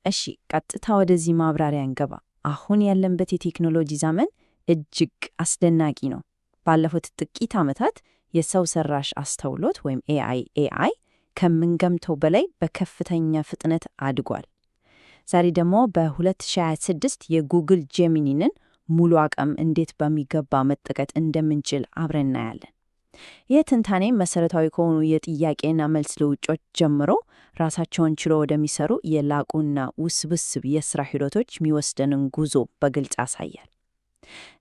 እሺ፣ ቀጥታ ወደዚህ ማብራሪያ እንገባ። አሁን ያለንበት የቴክኖሎጂ ዘመን እጅግ አስደናቂ ነው። ባለፉት ጥቂት ዓመታት የሰው ሰራሽ አስተውሎት ወይም AI ከምንገምተው በላይ በከፍተኛ ፍጥነት አድጓል። ዛሬ ደግሞ በ2026 የጉግል ጄሚኒንን ሙሉ አቅም እንዴት በሚገባ መጠቀም እንደምንችል አብረን እናያለን። ይህ ትንታኔ መሰረታዊ ከሆኑ የጥያቄና መልስ ልውውጦች ጀምሮ ራሳቸውን ችሎ ወደሚሰሩ የላቁና ውስብስብ የስራ ሂደቶች የሚወስደንን ጉዞ በግልጽ ያሳያል።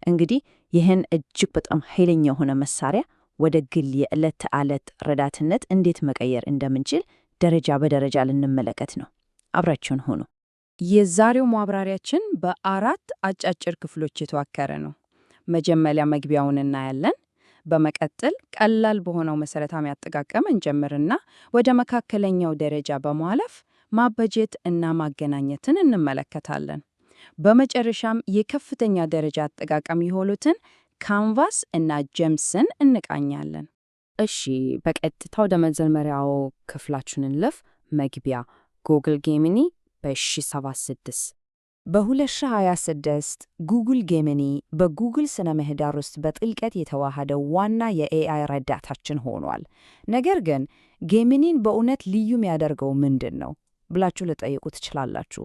እንግዲህ ይህን እጅግ በጣም ኃይለኛ የሆነ መሳሪያ ወደ ግል የዕለት ተዕለት ረዳትነት እንዴት መቀየር እንደምንችል ደረጃ በደረጃ ልንመለከት ነው። አብራችሁን ሁኑ። የዛሬው ማብራሪያችን በአራት አጫጭር ክፍሎች የተዋቀረ ነው። መጀመሪያ መግቢያውን እናያለን። በመቀጠል ቀላል በሆነው መሰረታዊ አጠቃቀም እንጀምርና ወደ መካከለኛው ደረጃ በማለፍ ማበጀት እና ማገናኘትን እንመለከታለን። በመጨረሻም የከፍተኛ ደረጃ አጠቃቀም የሆኑትን Canvas እና Gems ን እንቃኛለን። እሺ፣ በቀጥታ ወደ መጀመሪያው ክፍላችን እንለፍ። መግቢያ፣ ጉግል ጌሚኒ በ2076። በ2026 ጉግል ጌሚኒ በጉግል ስነ ምህዳር ውስጥ በጥልቀት የተዋሃደው ዋና የ AI ረዳታችን ሆኗል። ነገር ግን ጌሚኒን በእውነት ልዩ የሚያደርገው ምንድን ነው ብላችሁ ልትጠይቁ ትችላላችሁ።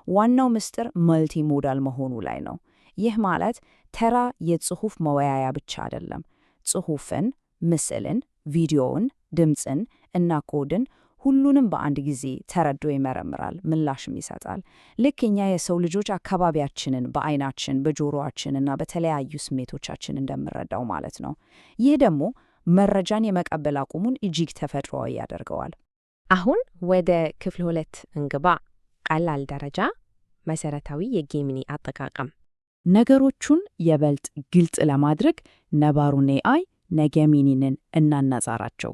ዋናው ምስጢር multimodal መሆኑ ላይ ነው። ይህ ማለት ተራ የጽሑፍ መወያያ ብቻ አይደለም። ጽሑፍን፣ ምስልን፣ ቪዲዮውን፣ ድምፅን እና ኮድን ሁሉንም በአንድ ጊዜ ተረድቶ ይመረምራል፣ ምላሽም ይሰጣል። ልክ እኛ የሰው ልጆች አካባቢያችንን በአይናችን፣ በጆሮአችን እና በተለያዩ ስሜቶቻችን እንደምንረዳው ማለት ነው። ይህ ደግሞ መረጃን የመቀበል አቅሙን እጅግ ተፈጥሯዊ ያደርገዋል። አሁን ወደ ክፍል 2 እንግባ። ቀላል ደረጃ፣ መሰረታዊ የጌሚኒ አጠቃቀም። ነገሮቹን ይበልጥ ግልጽ ለማድረግ ነባሩን AI እና ጌሚኒንን እናነጻጽራቸው።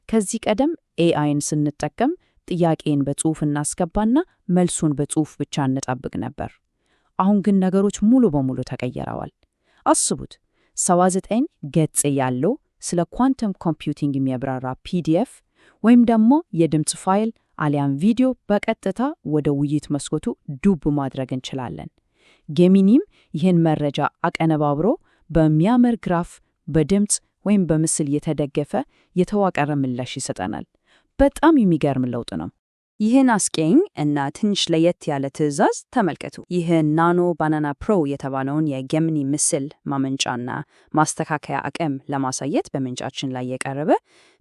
ከዚህ ቀደም AI ን ስንጠቀም ጥያቄን በጽሑፍ እናስገባና መልሱን በጽሑፍ ብቻ እንጠብቅ ነበር። አሁን ግን ነገሮች ሙሉ በሙሉ ተቀይረዋል። አስቡት፣ 79 ገጽ ያለው ስለ quantum computing የሚያብራራ PDF ወይም ደግሞ የድምፅ ፋይል አሊያም ቪዲዮ በቀጥታ ወደ ውይይት መስኮቱ ዱብ ማድረግ እንችላለን። ጌሚኒም ይህን መረጃ አቀነባብሮ በሚያምር ግራፍ፣ በድምፅ ወይም በምስል የተደገፈ የተዋቀረ ምላሽ ይሰጠናል። በጣም የሚገርም ለውጥ ነው። ይህን አስቂኝ እና ትንሽ ለየት ያለ ትዕዛዝ ተመልከቱ። ይህ Nano Banana Pro የተባለውን የጌሚኒ ምስል ማመንጫና ማስተካከያ አቅም ለማሳየት በምንጫችን ላይ የቀረበ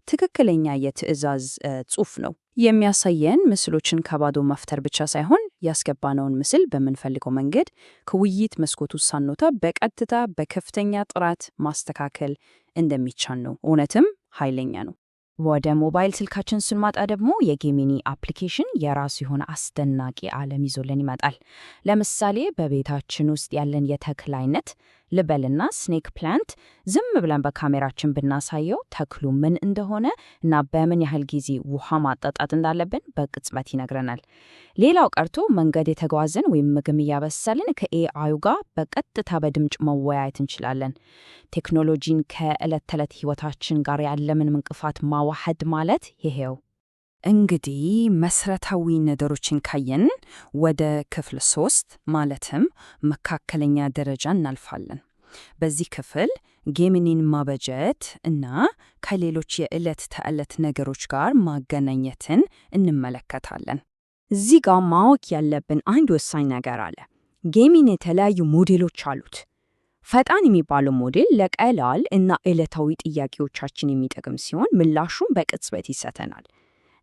ትክክለኛ የትዕዛዝ ጽሑፍ ነው። የሚያሳየን ምስሎችን ከባዶ መፍጠር ብቻ ሳይሆን ያስገባነውን ምስል በምንፈልገው መንገድ ከውይይት መስኮቱ ሳንወጣ በቀጥታ በከፍተኛ ጥራት ማስተካከል እንደሚቻል ነው። እውነትም ኃይለኛ ነው። ወደ ሞባይል ስልካችን ስንመጣ ደግሞ የጌሚኒ application የራሱ የሆነ አስደናቂ ዓለም ይዞልን ይመጣል። ለምሳሌ በቤታችን ውስጥ ያለን የተክል አይነት ልበልና snake plant ዝም ብለን በካሜራችን ብናሳየው ተክሉ ምን እንደሆነ እና በምን ያህል ጊዜ ውሃ ማጠጣት እንዳለብን በቅጽበት ይነግረናል። ሌላው ቀርቶ መንገድ እየተጓዝን ወይም ምግብ እያበሰልን ከ AI ዩ ጋር በቀጥታ በድምፅ መወያየት እንችላለን። ቴክኖሎጂን ከዕለት ተዕለት ሕይወታችን ጋር ያለምንም እንቅፋት ማዋሃድ ማለት ይሄው። እንግዲህ መሰረታዊ ነገሮችን ካየን ወደ ክፍል 3 ማለትም መካከለኛ ደረጃ እናልፋለን። በዚህ ክፍል ጌሚኒን ማበጀት እና ከሌሎች የዕለት ተዕለት ነገሮች ጋር ማገናኘትን እንመለከታለን። እዚህ ጋር ማወቅ ያለብን አንድ ወሳኝ ነገር አለ። ጌሚኒ የተለያዩ ሞዴሎች አሉት። ፈጣን የሚባለው ሞዴል ለቀላል እና ዕለታዊ ጥያቄዎቻችን የሚጠቅም ሲሆን ምላሹን በቅጽበት ይሰጠናል።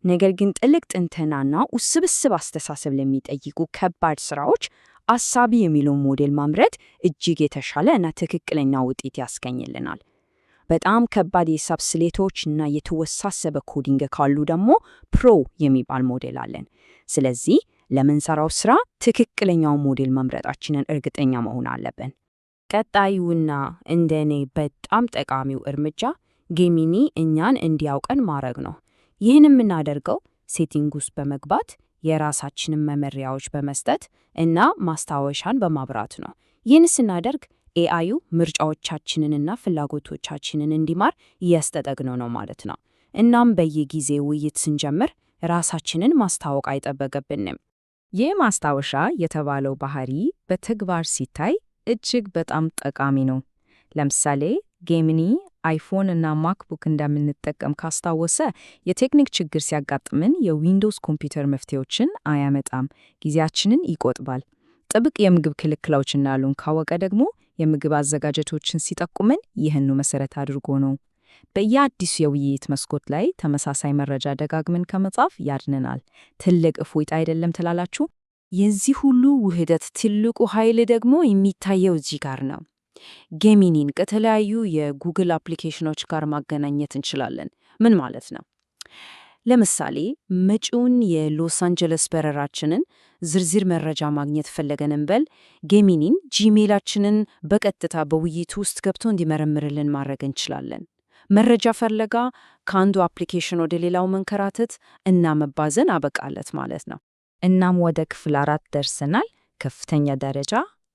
ነገር ግን ጥልቅ ትንተናና ውስብስብ አስተሳሰብ ለሚጠይቁ ከባድ ስራዎች አሳቢ የሚለውን ሞዴል መምረጥ እጅግ የተሻለ እና ትክክለኛ ውጤት ያስገኝልናል። በጣም ከባድ የሂሳብ ስሌቶች እና የተወሳሰበ coding ካሉ ደግሞ Pro የሚባል ሞዴል አለን። ስለዚህ ለምንሰራው ስራ ትክክለኛውን ሞዴል መምረጣችንን እርግጠኛ መሆን አለብን። ቀጣዩና እንደኔ በጣም ጠቃሚው እርምጃ ጌሚኒ እኛን እንዲያውቀን ማድረግ ነው። ይህን የምናደርገው setting ውስጥ በመግባት፣ የራሳችንን መመሪያዎች በመስጠት እና ማስታወሻን በማብራት ነው። ይህን ስናደርግ AI ዩ ምርጫዎቻችንንና ፍላጎቶቻችንን እንዲማር እያስጠጠቅነው ነው ማለት ነው። እናም በየጊዜው ውይይት ስንጀምር ራሳችንን ማስተዋወቅ አይጠበቅብንም። ይህ ማስታወሻ የተባለው ባህሪ በተግባር ሲታይ እጅግ በጣም ጠቃሚ ነው። ለምሳሌ Gemini iPhone እና MacBook እንደምንጠቀም ካስታወሰ የቴክኒክ ችግር ሲያጋጥምን የ Windows ኮምፒውተር መፍትሄዎችን አያመጣም፣ ጊዜያችንን ይቆጥባል። ጥብቅ የምግብ ክልክላዎች እንዳሉን ካወቀ ደግሞ የምግብ አዘጋጀቶችን ሲጠቁመን ይህንኑ መሰረት አድርጎ ነው። በየአዲሱ የውይይት መስኮት ላይ ተመሳሳይ መረጃ ደጋግመን ከመጻፍ ያድነናል። ትልቅ እፎይታ አይደለም ትላላችሁ? የዚህ ሁሉ ውህደት ትልቁ ኃይል ደግሞ የሚታየው እዚህ ጋር ነው። Gemini ን ከተለያዩ የጉግል አፕሊኬሽኖች ጋር ማገናኘት እንችላለን። ምን ማለት ነው? ለምሳሌ መጪውን የሎስ አንጀለስ በረራችንን ዝርዝር መረጃ ማግኘት ፈለገን እንበል። Gemini ን Gmail ኣችንን በቀጥታ በውይይቱ ውስጥ ገብቶ እንዲመረምርልን ማድረግ እንችላለን። መረጃ ፍለጋ ከአንዱ አፕሊኬሽን ወደ ሌላው መንከራተት እና መባዘን አበቃለት ማለት ነው። እናም ወደ ክፍል 4 ደርሰናል። ከፍተኛ ደረጃ፣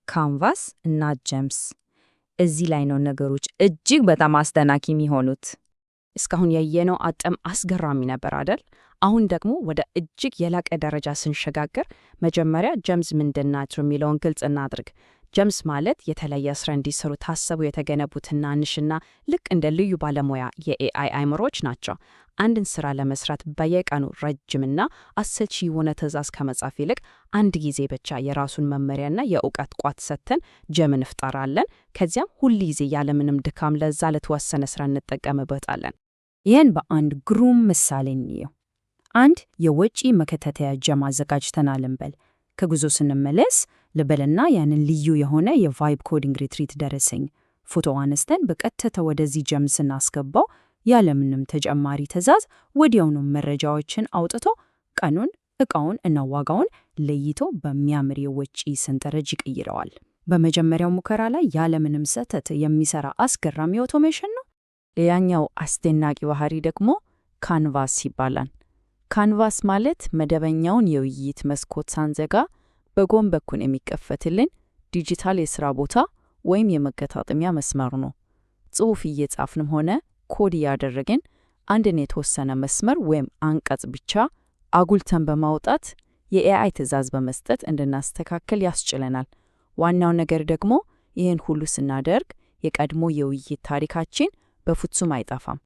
Canvas እና Gems። እዚህ ላይ ነው ነገሮች እጅግ በጣም አስደናቂ የሚሆኑት። እስካሁን ያየነው አቅም አስገራሚ ነበር አይደል? አሁን ደግሞ ወደ እጅግ የላቀ ደረጃ ስንሸጋገር መጀመሪያ gems ምንድን ናቸው የሚለውን ግልጽ እናድርግ። Gems ማለት የተለየ ስራ እንዲሰሩ ታስበው የተገነቡ ትናንሽና ልክ እንደ ልዩ ባለሙያ የ AI አይምሮዎች ናቸው። አንድን ስራ ለመስራት በየቀኑ ረጅምና አሰልቺ የሆነ ትዕዛዝ ከመጻፍ ይልቅ አንድ ጊዜ ብቻ የራሱን መመሪያና የእውቀት ቋት ሰጥተን gem እንፈጥራለን። ከዚያም ሁል ጊዜ ያለምንም ድካም ለዛ ለተወሰነ ስራ እንጠቀምበታለን። ይህን በአንድ ግሩም ምሳሌ እንየው። አንድ የወጪ መከታተያ gem አዘጋጅተናል እንበል። ከጉዞ ስንመለስ ልበልና ያንን ልዩ የሆነ የ vibe coding retreat ደረሰኝ ፎቶ አነስተን በቀጥታ ወደዚህ gem ስናስገባው ያለምንም ተጨማሪ ትዕዛዝ ወዲያውኑ መረጃዎችን አውጥቶ ቀኑን፣ ዕቃውን እና ዋጋውን ለይቶ በሚያምር የወጪ ሰንጠረዥ ይቀይረዋል። በመጀመሪያው ሙከራ ላይ ያለምንም ስህተት የሚሰራ አስገራሚ automation ነው። ሌላኛው አስደናቂ ባህሪ ደግሞ Canvas ይባላል። Canvas ማለት መደበኛውን የውይይት መስኮት ሳንዘጋ በጎን በኩል የሚከፈትልን ዲጂታል የሥራ ቦታ ወይም የመገጣጠሚያ መስመር ነው። ጽሑፍ እየጻፍንም ሆነ ኮድ እያደረግን አንድን የተወሰነ መስመር ወይም አንቀጽ ብቻ አጉልተን በማውጣት የ AI ትዕዛዝ በመስጠት እንድናስተካክል ያስችለናል። ዋናው ነገር ደግሞ ይህን ሁሉ ስናደርግ የቀድሞ የውይይት ታሪካችን በፍጹም አይጠፋም።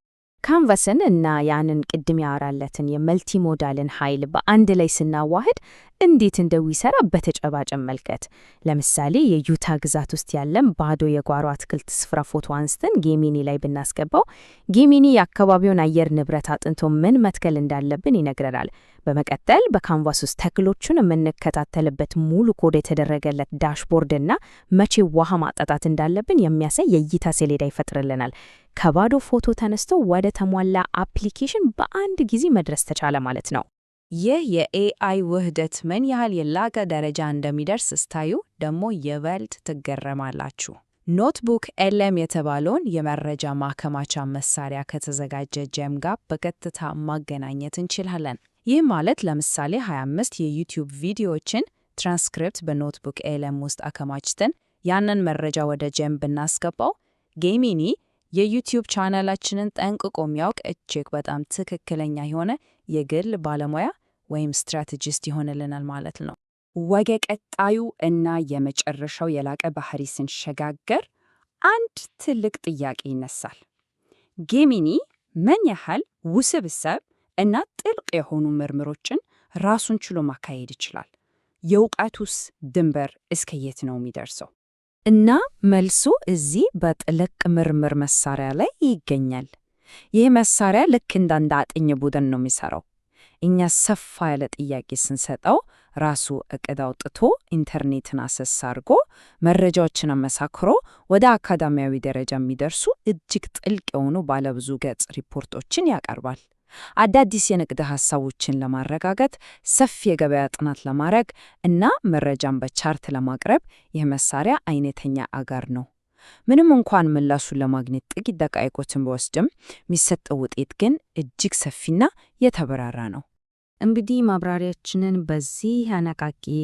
Canvas ን እና ያንን ቅድም ያወራለትን የ multimodal ን ኃይል በአንድ ላይ ስናዋህድ እንዴት እንደሚሰራ በተጨባጭ እንመልከት። ለምሳሌ የዩታ ግዛት ውስጥ ያለን ባዶ የጓሮ አትክልት ስፍራ ፎቶ አንስተን Gemini ላይ ብናስገባው Gemini የአካባቢውን አየር ንብረት አጥንቶ ምን መትከል እንዳለብን ይነግረናል። በመቀጠል በ Canvas ውስጥ ተክሎቹን የምንከታተልበት ሙሉ ኮድ የተደረገለት dashboard እና መቼ ውሃ ማጠጣት እንዳለብን የሚያሳይ የእይታ ሰሌዳ ይፈጥርልናል። ከባዶ ፎቶ ተነስቶ ወደ ተሟላ አፕሊኬሽን በአንድ ጊዜ መድረስ ተቻለ ማለት ነው። ይህ የ AI ውህደት ምን ያህል የላቀ ደረጃ እንደሚደርስ ስታዩ ደግሞ ይበልጥ ትገረማላችሁ። NotebookLM የተባለውን የመረጃ ማከማቻ መሳሪያ ከተዘጋጀ gem ጋር በቀጥታ ማገናኘት እንችላለን። ይህ ማለት ለምሳሌ 25 የ YouTube ቪዲዮዎችን ትራንስክሪፕት በ NotebookLM ውስጥ አከማችተን ያንን መረጃ ወደ gem ብናስገባው Gemini የ YouTube ቻናላችንን ጠንቅቆ የሚያውቅ እጅግ በጣም ትክክለኛ የሆነ የግል ባለሙያ ወይም strategist ይሆንልናል ማለት ነው። ወደ ቀጣዩ እና የመጨረሻው የላቀ ባህሪ ስንሸጋገር አንድ ትልቅ ጥያቄ ይነሳል። Gemini ምን ያህል ውስብስብ እና ጥልቅ የሆኑ ምርምሮችን ራሱን ችሎ ማካሄድ ይችላል? የእውቀቱስ ድንበር እስከ የት ነው የሚደርሰው? እና መልሱ እዚህ በጥልቅ ምርምር መሳሪያ ላይ ይገኛል። ይህ መሳሪያ ልክ እንደ አንድ አጥኚ ቡድን ነው የሚሰራው። እኛ ሰፋ ያለ ጥያቄ ስንሰጠው ራሱ እቅድ አውጥቶ ኢንተርኔትን አሰስ አድርጎ መረጃዎችን አመሳክሮ ወደ አካዳሚያዊ ደረጃ የሚደርሱ እጅግ ጥልቅ የሆኑ ባለብዙ ገጽ ሪፖርቶችን ያቀርባል። አዳዲስ የንግድ ሐሳቦችን ለማረጋገጥ፣ ሰፊ የገበያ ጥናት ለማድረግ እና መረጃን በ chart ለማቅረብ ይህ መሳሪያ አይነተኛ አጋር ነው። ምንም እንኳን ምላሹን ለማግኘት ጥቂት ደቂቃዎችን ቢወስድም የሚሰጠው ውጤት ግን እጅግ ሰፊና የተብራራ ነው። እንግዲህ ማብራሪያችንን በዚህ አነቃቂ